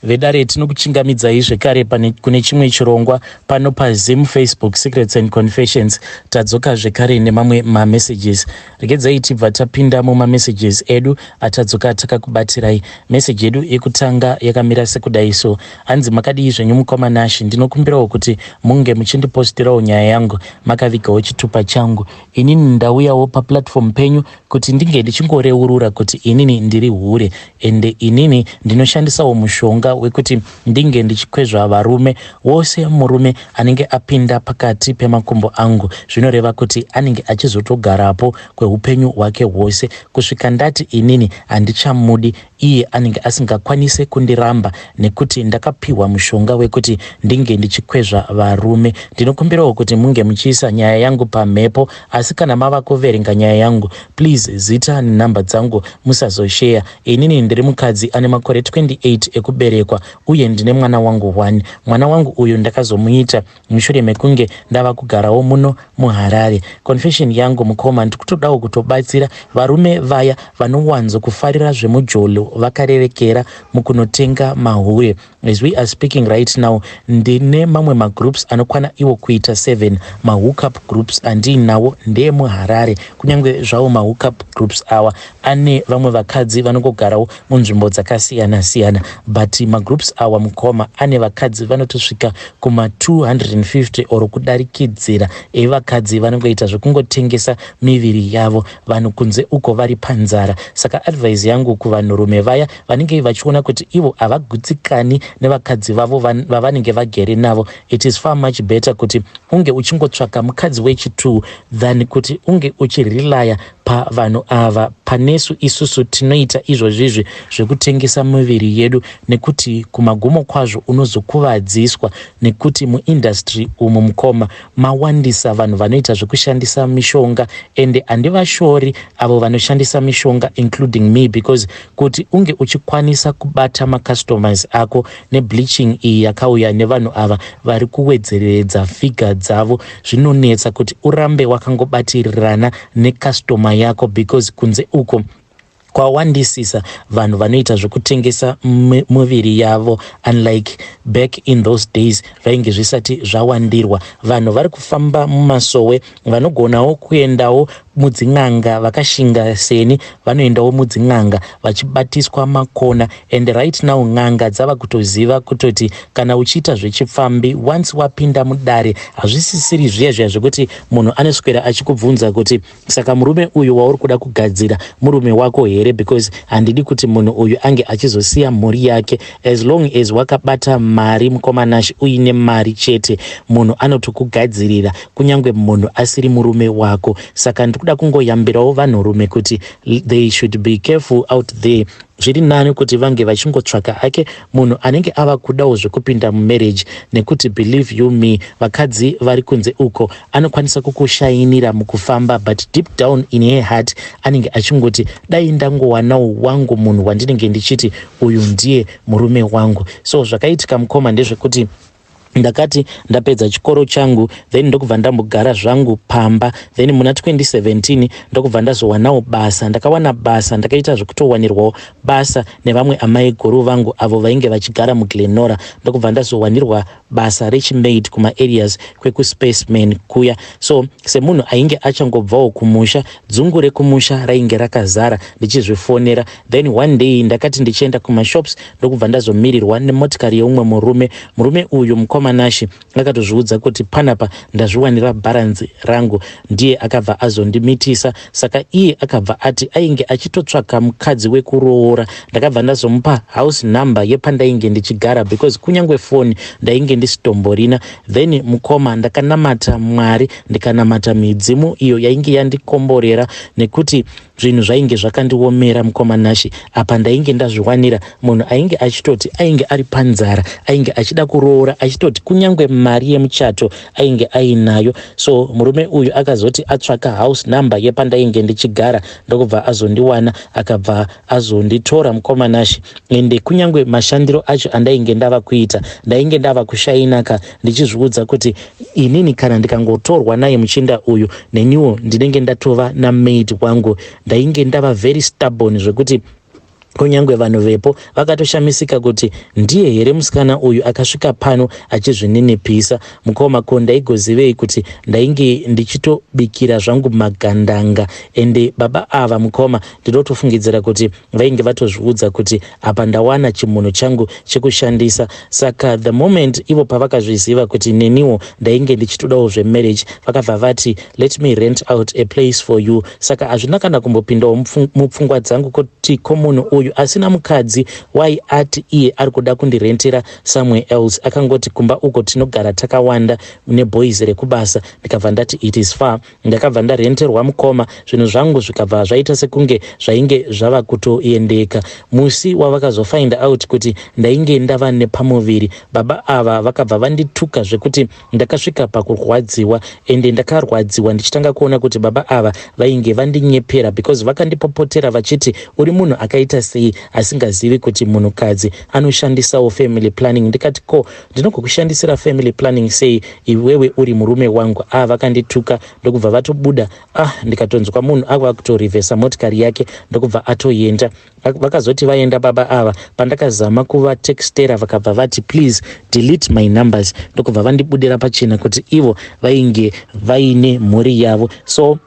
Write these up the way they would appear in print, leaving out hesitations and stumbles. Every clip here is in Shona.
Vedare, tinokuchingamidzai zvekare pane kune chimwe chirongwa pano paZim Facebook Secrets and Confessions. Tadzoka zvekare nemamwe mamessages. Regedzai tibva tapinda mumamessages edu atadzoka takakubatirai. Message yedu yekutanga yakamira sekudai so. Hanzi, "Makadii zvenyu mukoma Nashi? Ndinokumbirawo kuti munge muchindipostirawo nyaya yangu makavigawo chitupa changu. Inini ndauyawo paplatform penyu kuti ndinge ndichingoreurura kuti inini ndiri hure, ende inini ndinoshandisawo mushonga wekuti ndinge ndichikwezva varume wose. Murume anenge apinda pakati pemakumbo angu, zvinoreva kuti anenge achizotogarapo kweupenyu hwake hwose kusvika ndati inini handichamudi. Iye anenge asingakwanisi kundiramba nekuti ndakapiwa mushonga wekuti ndinge ndichikwezva varume. Ndinokumbirawo kuti munge muchiisa nyaya yangu pamhepo, asi kana mava kuverenga nyaya yangu, please, zita nenhamba dzangu musazosheya. Inini ndiri mukadzi ane makore 28 ekuberekwa uye ndine mwana wangu 1. Mwana wangu uyu ndakazomuita mushure mekunge ndava kugarawo muno muHarare. Confession yangu mukoma, ndikutodawo kutobatsira varume vaya vanowanzo kufarira zvemujolo vakarerekera mukunotenga mahure. As we are speaking right now, ndine mamwe magroups anokwana iwo kuita 7 mahookup groups andiinawo, ndeemuHarare. Kunyange zvavo mahookup groups awa ane vamwe vakadzi vanongogarawo munzvimbo dzakasiyana-siyana, but magroups awa mukoma ane vakadzi vanotosvika kuma250 or kudarikidzira evakadzi vanongoita zvekungotengesa miviri yavo. Vanhu kunze uko vari panzara. Saka advice yangu kuvanhurume vaya vanenge vachiona kuti ivo havagutsikani nevakadzi vavo vavanenge vagere navo, it is far much better kuti unge uchingotsvaka mukadzi wechi2 than kuti unge uchirelaya pavanhu ava, panesu isusu tinoita izvozvizvi zvekutengesa miviri yedu, nekuti kumagumo kwazvo unozokuvadziswa, nekuti muindustry umu mukoma mawandisa vanhu vanoita zvekushandisa mishonga. Ende handivashori avo vanoshandisa mishonga, including me, because kuti unge uchikwanisa kubata macustomers ako nebleaching iyi yakauya nevanhu ava vari kuwedzeredza figure dzavo, zvinonetsa kuti urambe wakangobatirirana necustomer yako, because kunze uko kwawandisisa vanhu vanoita zvekutengesa muviri yavo, unlike back in those days vainge zvisati zvawandirwa. Vanhu vari kufamba mumasowe, vanogonawo kuendawo mudzin'anga vakashinga seni, vanoendawo mudzin'anga vachibatiswa makona. And right now n'anga dzava kutoziva kutoti kana uchiita zvechipfambi, once wapinda mudare, hazvisisiri zviya zviya zvekuti munhu anoswera achikubvunza kuti, 'Saka murume uyu wauri kuda kugadzira murume wako here? Because handidi kuti munhu uyu ange achizosiya mhuri yake.' As long as wakabata mari, mukoma Nashi, uine mari chete, munhu anotokugadzirira kunyange munhu asiri murume wako. Saka ndikuda kungoyambirawo vanhurume kuti they should be careful out there. Zviri nani kuti vange vachingotsvaka hake munhu anenge ava kudawo zvekupinda mumarriage, nekuti believe you me, vakadzi vari kunze uko anokwanisa kukushainira mukufamba, but deep down in her heart anenge achingoti, 'Dai ndangowanawo wangu munhu wandinenge ndichiti uyu ndiye murume wangu.' So zvakaitika mukoma ndezvekuti ndakati ndapedza chikoro changu, then ndokubva ndambogara zvangu pamba. Then muna 2017 ndokubva ndazowanawo basa. Ndakawana basa, ndakaita zvekutowanirwawo basa nevamwe amai guru vangu avo vainge vachigara muGlenora. Ndokubva ndazowanirwa basa rechimaid kumaareas kwekuSpaceman kuya. So semunhu ainge achangobvawo kumusha, dzungu rekumusha rainge rakazara, ndichizvifonera. Then one day ndakati ndichienda kumashops, ndokubva ndazomirirwa nemotikari yeumwe murume. Murume uyu, mukoma Nashi, akatozviudza kuti panapa ndazviwanira bharanzi rangu. Ndiye akabva azondimitisa. Saka iye akabva ati ainge achitotsvaka mukadzi wekuroora. Ndakabva ndazomupa house number yepandainge ndichigara, because kunyange foni ndainge ndisitomborina. Then mukoma, ndakanamata Mwari, ndikanamata midzimu iyo yainge yandikomborera, nekuti zvinhu zvainge zvakandiomera, mukoma Nashi. Apa ndainge ndazviwanira munhu ainge achitoti ainge ari panzara, ainge achida kuroora, achitoti kunyange mari yemuchato ainge ainayo. So murume uyu akazoti atsvaka house number yepandainge ndichigara, ndokubva azondiwana, akabva azonditora, mukoma Nashi. Ende kunyange mashandiro acho andainge ndava kuita, ndainge ndava kushainaka, ndichizviudza kuti inini kana ndikangotorwa naye muchinda uyu, neniwo ndinenge ndatova namaid wangu. Ndainge ndava very stubborn zvekuti Kunyange vanhu vepo vakatoshamisika kuti ndiye here musikana uyu akasvika pano achizvininipisa. Mukoma, ko ndaigozivei kuti ndainge ndichitobikira zvangu magandanga? Ende baba ava mukoma, ndinotofungidzira kuti vainge vatozviudza kuti apa ndawana chimunhu changu chekushandisa. Saka the moment ivo pavakazviziva kuti neniwo ndainge ndichitodawo zvemarriage, vakabva vati, "Let me rent out a place for you." Saka hazvina kana kumbopindawo mupfungwa dzangu kuti ko munhu uyu asina mukadzi, wai ati iye ari kuda kundirentera somewhere else? Akangoti kumba uko tinogara takawanda neboys rekubasa. Ndikabva ndati it is far. Ndakabva ndarenterwa mukoma, zvinhu zvangu zvikabva zvaita sekunge zvainge zvava kutoendeka. Musi wavakazofind out kuti ndainge ndava nepamuviri, baba ava vakabva vandituka zvekuti ndakasvika pakurwadziwa. Ende ndakarwadziwa ndichitanga kuona kuti baba ava vainge vandinyepera, because vakandipopotera vachiti, "Uri munhu akaita sei asingazivi kuti munhukadzi anoshandisawo family planning?" Ndikati, "Ko ndinogokushandisira family planning sei iwewe uri murume wangu?" A, vakandituka ndokubva vatobuda. Ah, ndikatonzwa munhu ava kutorivhesa motikari yake ndokubva atoenda. Vakazoti vaenda baba ava, pandakazama kuvatextera, vakabva vati, "Please delete my numbers," ndokubva vandibudira pachena kuti ivo vainge vaine mhuri yavo. So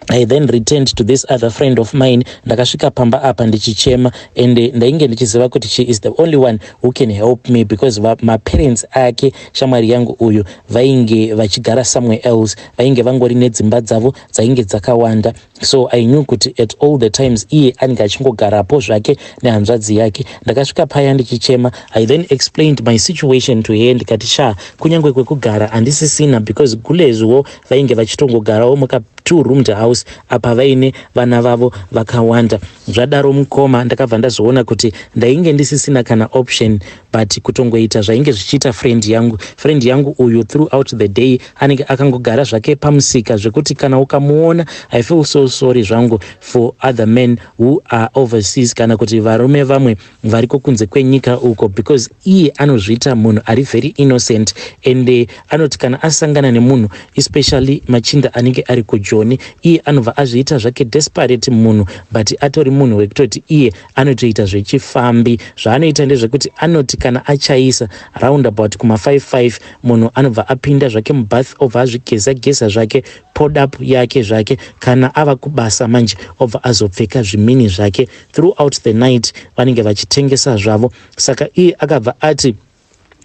I then returned to this other friend of mine. Ndakasvika pamba apa ndichichema, and ndainge ndichiziva kuti she is the only one who can help me, because maparents ake shamwari yangu uyu vainge vachigara somewhere else, vainge vangori nedzimba dzavo dzainge dzakawanda. So I knew kuti at all the times iye anenge achingogarapo zvake nehanzvadzi yake. Ndakasvika paya ndichichema. I then explained my situation to her. Ndikati, "Sha, kunyange kwekugara handisisina," because gulezwo vainge vachitongogarawo muka two roomed house apa vaine vana vavo vakawanda. Zvadaro mukoma, ndakabva ndazoona kuti ndainge ndisisina kana option but kutongoita zvainge zvichiita friend yangu. Friend yangu uyu throughout the day anenge akangogara zvake pamusika, zvekuti kana ukamuona, I feel so sorry zvangu for other men who are overseas, kana kuti varume vamwe variko kunze kwenyika uko, because iye anozviita munhu ari very innocent. And anoti kana asangana nemunhu, especially machinda anenge ari kujoni, iye anobva azviita zvake desperate munhu, but atori munhu wekutoti iye anotoita zvechifambi. Zvaanoita ndezvekuti anoti kana achaisa roundabout kuma55, munhu anobva apinda zvake mubath, obva azvigeza geza zvake, podap yake zvake. Kana ava kubasa manje, obva azopfeka zvimini zvake. Throughout the night vanenge vachitengesa zvavo. Saka iye akabva ati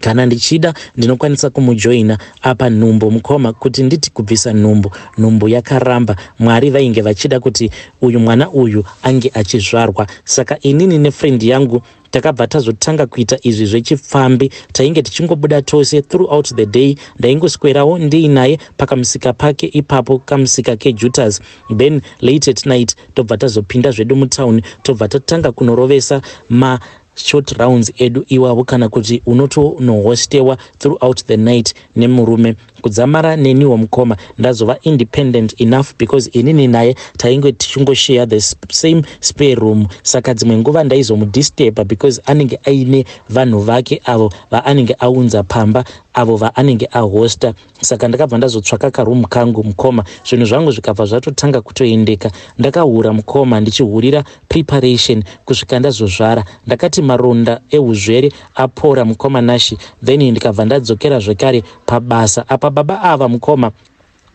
kana ndichida ndinokwanisa kumujoina. Apa nhumbu mukoma, kuti nditi kubvisa nhumbu, nhumbu yakaramba. Mwari vainge vachida kuti uyu mwana uyu ange achizvarwa. Saka inini nefriend yangu takabva tazotanga kuita izvi zvechipfambi. Tainge tichingobuda tose throughout the day. Ndaingoswerawo ndiinaye pakamusika pake ipapo, kamusika keJutas. Then late at night tobva tazopinda zvedu mutauni, tobva tatanga kunorovesa ma short rounds edu iwavo, kana kuti unotonohostewa throughout the night nemurume. Kudzamara neniwo mukoma ndazova independent enough, because inini naye tainge tichingoshare the same spare room. Saka dzimwe nguva ndaizomudisturba because anenge aine vanhu vake avo vaanenge aunza pamba, avo vaanenge ahosta. Saka ndakabva ndazotsvaka karoom kangu mukoma, zvinhu zvangu zvikabva zvatotanga kutoendeka. Ndakahura mukoma, ndichihurira preparation kusvika ndazozvara. Ndakati maronda euzvere apora mukoma Nashi, then ndikabva ndadzokera zvekare pabasa. Apa baba ava mukoma,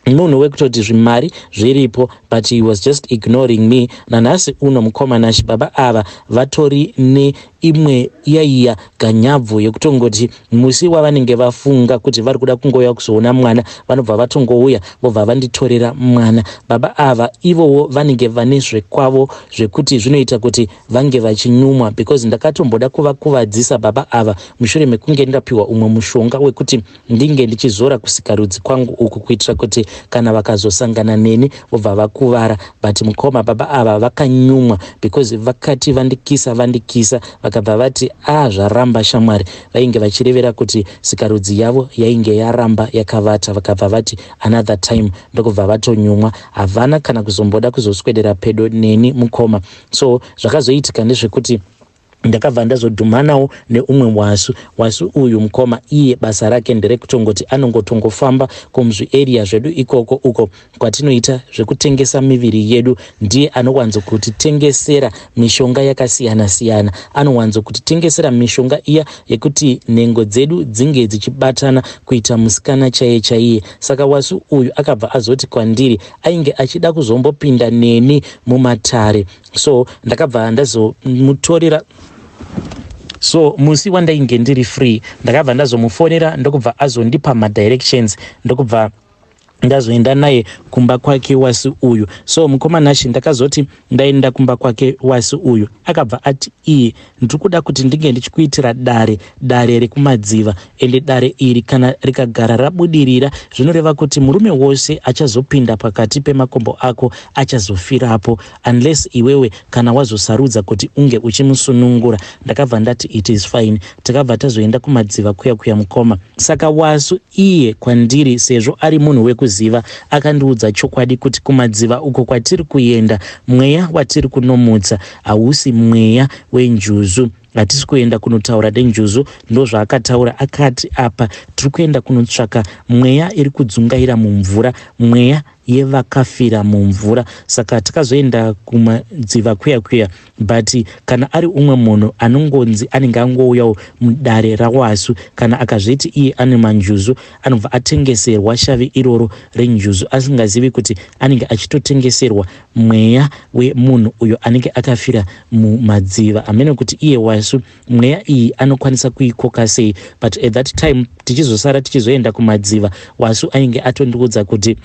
munhu wekutoti zvimari zviripo, but he was just ignoring me. Nanhasi uno mukoma Nashi, baba ava vatori neimwe iyaiya ganyabvu yekutongoti musi wavanenge vafunga kuti vari kuda kungouya kuzoona mwana, vanobva vatongouya, vobva vanditorera mwana. Baba ava ivowo vanenge vane zvekwavo zvekuti zvinoita kuti vange vachinyumwa, because ndakatomboda kuvakuvadzisa baba ava mushure mekunge ndapiwa umwe mushonga wekuti ndinge ndichizora kusikarudzi kwangu uku, kuitira kuti kana vakazosangana neni vobva vakuvara. But mukoma, baba ava vakanyumwa, because vakati vandikisa, vandikisa, vakabva vati, "A, zvaramba shamwari." Vainge vachirevera kuti sikarudzi yavo yainge yaramba yakavata. Vakabva vati, "Another time," ndokubva vatonyumwa. Havana kana kuzomboda kuzoswedera pedo neni mukoma. So zvakazoitika ndezvekuti Ndakabva ndazodhumanawo neumwe wasu. Wasu uyu mukoma iye basa rake nderekutongoti anongotongofamba kumzviarea zvedu ikoko uko kwatinoita zvekutengesa miviri yedu. Ndiye anowanzokutitengesera mishonga yakasiyana siyana. Anowanzokutitengesera mishonga iya yekuti nhengo dzedu dzinge dzichibatana kuita musikana chaiye chaiye. Saka wasu uyu akabva azoti kwandiri ainge achida kuzombopinda neni mumatare. So ndakabva ndazomutorera. So musi wandainge ndiri free ndakabva ndazomufonera, ndokubva azondipa madirections, ndokubva ndazoenda naye kumba kwake wasi uyu. So mukoma Nashi, ndakazoti ndaenda kumba kwake wasi uyu, akabva ati iye, "Ndiri kuda kuti ndinge ndichikuitira dare, dare rekumadziva. Ende dare iri kana rikagara rabudirira, zvinoreva kuti murume wose achazopinda pakati pemakombo ako achazofirapo, unless iwewe kana wazosarudza kuti unge uchimusunungura." Ndakabva ndati, "It is fine." Takabva tazoenda kumadziva kuya kuya, mukoma. Saka wasu iye kwandiri, sezvo ari munhu wekuziva, akandiudza chokwadi kuti kumadziva uko kwatiri kuenda, mweya watiri kunomutsa hausi mweya wenjuzu. Hatisi kuenda kunotaura nenjuzu. Ndozvaakataura, akati apa tiri kuenda kunotsvaka mweya iri kudzungaira mumvura, mweya yevakafira mumvura. Saka takazoenda kumadziva kuya kuya, but kana ari umwe munhu anongonzi anenge angouyawo mudare rawasu, kana akazviti iye ane manjuzu, anobva atengeserwa shavi iroro renjuzu asingazivi kuti anenge achitotengeserwa mweya wemunhu uyo anenge akafira mumadziva. Hamene kuti iye wasu mweya iyi anokwanisa kuikoka sei, but at that time tichizosara tichizoenda kumadziva, wasu ainge atondiudza kuti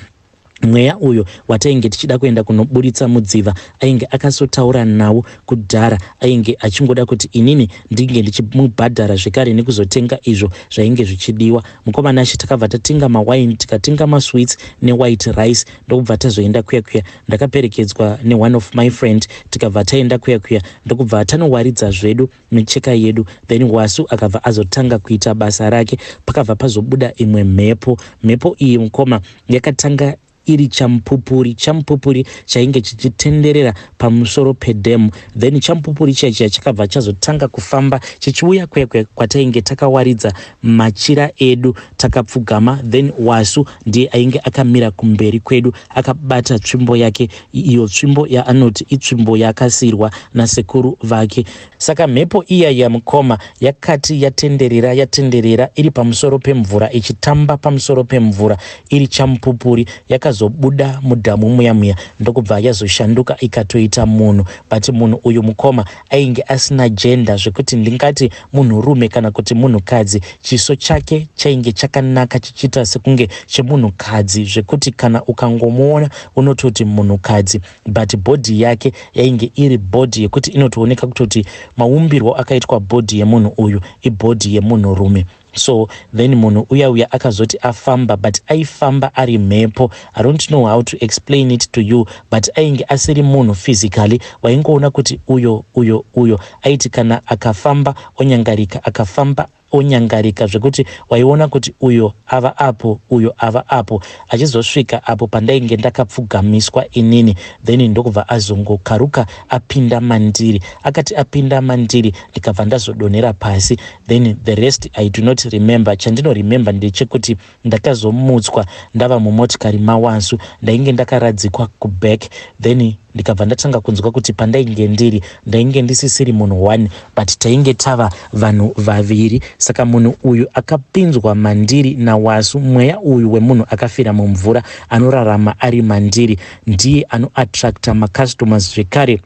mweya uyo watainge tichida kuenda kunoburitsa mudziva ainge akasotaura nawo kudhara. Ainge achingoda kuti inini ndinge ndichimubhadhara zvekare nekuzotenga izvo zvainge zvichidiwa. Mukoma Nashe, takabva tatenga mawaini, tikatenga masweets newhite rice, ndokubva tazoenda kuya kuya. Ndakaperekedzwa neone of my friend, tikabva taenda kuya kuya, ndokubva tanowaridza zvedu micheka yedu. Then wasu akabva azotanga kuita basa rake. Pakabva pazobuda imwe mhepo. Mhepo iyi, mukoma, yakatanga iri chamupupuri, chamupupuri chainge chichitenderera pamusoro pedhemu. Then chamupupuri chiya chiya chakabva chazotanga kufamba chichiuya kuya kuya kwatainge takawaridza machira edu takapfugama. Then wasu ndiye ainge akamira kumberi kwedu akabata tsvimbo yake, iyo tsvimbo yaanoti itsvimbo yaakasiyirwa nasekuru vake. Saka mhepo iya yamukoma yakati yatenderera, yatenderera iri pamusoro pemvura, ichitamba pamusoro pemvura iri chamupupuri, yakazobuda mudhamu muya muya, ndokubva yazoshanduka ikatoita munhu. But munhu uyu, mukoma, ainge asina gender, zvekuti ndingati munhurume kana kuti munhukadzi. Chiso chake chainge chakanaka, chichiita sekunge chemunhukadzi, zvekuti kana ukangomuona unototi munhukadzi, but body yake yainge iri body yekuti inotooneka kutoti maumbirwo akaitwa body yemunhu uyu ibody yemunhurume. So then munhu uya uya akazoti afamba, but aifamba ari mhepo. I don't know how to explain it to you, but ainge asiri munhu physically. Waingoona kuti uyo uyo uyo aiti kana akafamba onyangarika, akafamba onyangarika, zvekuti waiona kuti uyo ava apo, uyo ava apo, achizosvika apo pandainge ndakapfugamiswa inini. Then ndokubva azongokaruka apinda mandiri. Akati apinda mandiri, ndikabva ndazodonhera pasi. Then the rest I do not remember. Chandinoremember ndechekuti ndakazomutswa ndava mumotikari mawasu. Ndainge ndakaradzikwa kuback. Then ndikabva ndatanga kunzwa kuti pandainge ndiri, ndainge ndisisiri munhu one, but tainge tava vanhu vaviri. Saka munhu uyu akapinzwa mandiri nawasu, mweya uyu wemunhu akafira mumvura anorarama ari mandiri, ndiye anoattracta macustomers zvekare.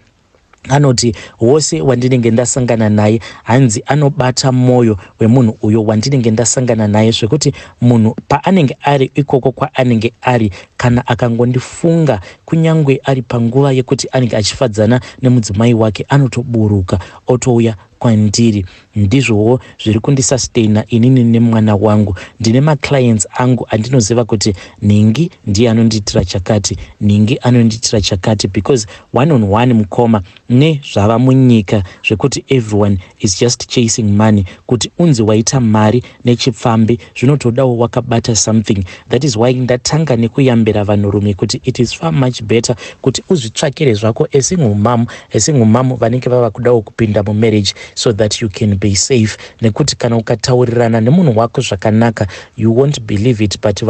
Anoti wose wandinenge ndasangana naye, hanzi anobata mwoyo wemunhu uyo wandinenge ndasangana naye, zvekuti munhu paanenge ari ikoko kwaanenge ari, kana akangondifunga, kunyange ari panguva yekuti anenge achifadzana nemudzimai wake, anotoburuka otouya kwandiri. Ndizvowo zviri kundisustaina inini nemwana wangu. Ndine maclients angu andinoziva kuti nhingi ndiye anondiitira chakati, nhingi anondiitira chakati, because one on one, mukoma, nezvava munyika zvekuti everyone is just chasing money, kuti unzi waita mari nechipfambi zvinotodawo wakabata something. That is why ndatanga nekuyambira vanhurume kuti it is far much better kuti uzvitsvakire zvako a single mom. A single mom vanenge vava kudawo kupinda mumarriage. so that you can be safe, nekuti kana ukataurirana nemunhu wako zvakanaka, you won't believe it, but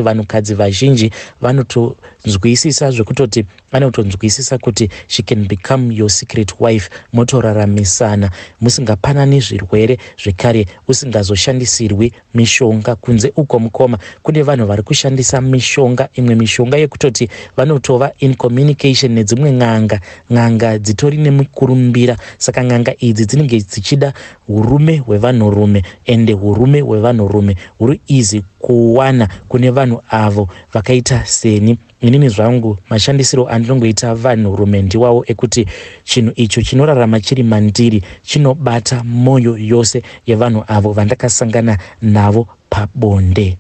vanhukadzi vazhinji vanotonzwisisa, zvekutoti vanotonzwisisa kuti she can become your secret wife, motoraramisana musingapanani zvirwere, zvekare usingazoshandisirwi mishonga. Kunze uko, mukoma, kune vanhu vari kushandisa mishonga, imwe mishonga yekutoti vanotova in communication nedzimwe n'anga, n'anga dzitori nemukurumbira. Saka n'anga idzi dzinenge dzichida urume hwevanhurume, ende urume hwevanhurume huri easy kuwana kune vanhu avo vakaita seni. Inini zvangu mashandisiro andinongoita vanhurume ndiwawo ekuti chinhu icho chinorarama chiri mandiri chinobata mwoyo yose yevanhu avo vandakasangana navo pabonde.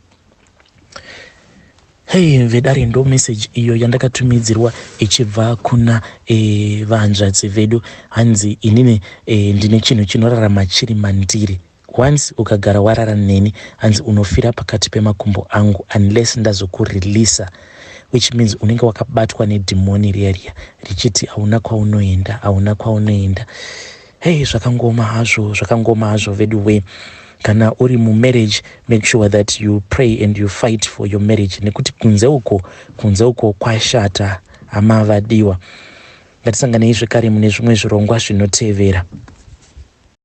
Hei vedare, ndo message iyo yandakatumidzirwa ichibva kuna vanzvadzi vedu. Hanzi inini ndine chinhu chinorarama chiri mandiri. Once ukagara warara neni, hanzi unofira pakati pemakumbo angu unless ndazokureleasa, which means unenge wakabatwa nedhimoni riya riya richiti hauna kwaunoenda, hauna kwaunoenda. Hei, zvakangoma hazvo, zvakangoma hazvo vedu we. Kana uri mumarriage, make sure that you pray and you fight for your marriage, nekuti kunze uko, kunze uko kwashata, hama vadiwa. Ngatisanganei zvekare mune zvimwe zvirongwa zvinotevera.